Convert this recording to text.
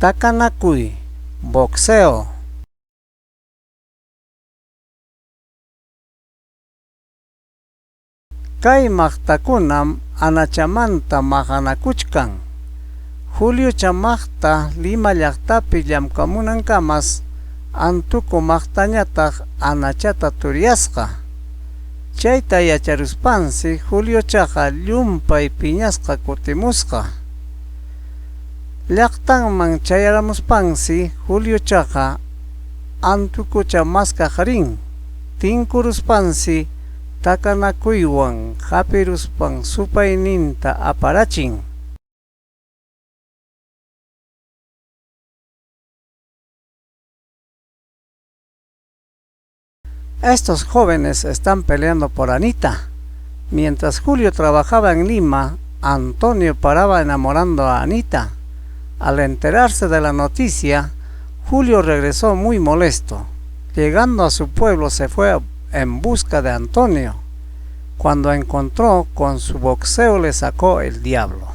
Takanakuy, boxeo. Kay maqtakunam Anachamanta maqanakuchkan. Juliocha maqta Lima llaqtapi llamkamunankamas Antuku maqtañataq Anachata turyasqa. Chayta yacharuspansi Juliochaqa llumpay piñasqa kutimusqa. Llaqtanman chayaramuspansi Juliochaqa Antukucha maskaq rin. Tinkuruspansi takanakuywan hapiruspan supayninta aparachin. Estos jóvenes están peleando por Anita. Mientras Julio trabajaba en Lima, Antonio paraba enamorando a Anita. Al enterarse de la noticia, Julio regresó muy molesto. Llegando a su pueblo se fue en busca de Antonio. Cuando encontró, con su boxeo le sacó el diablo.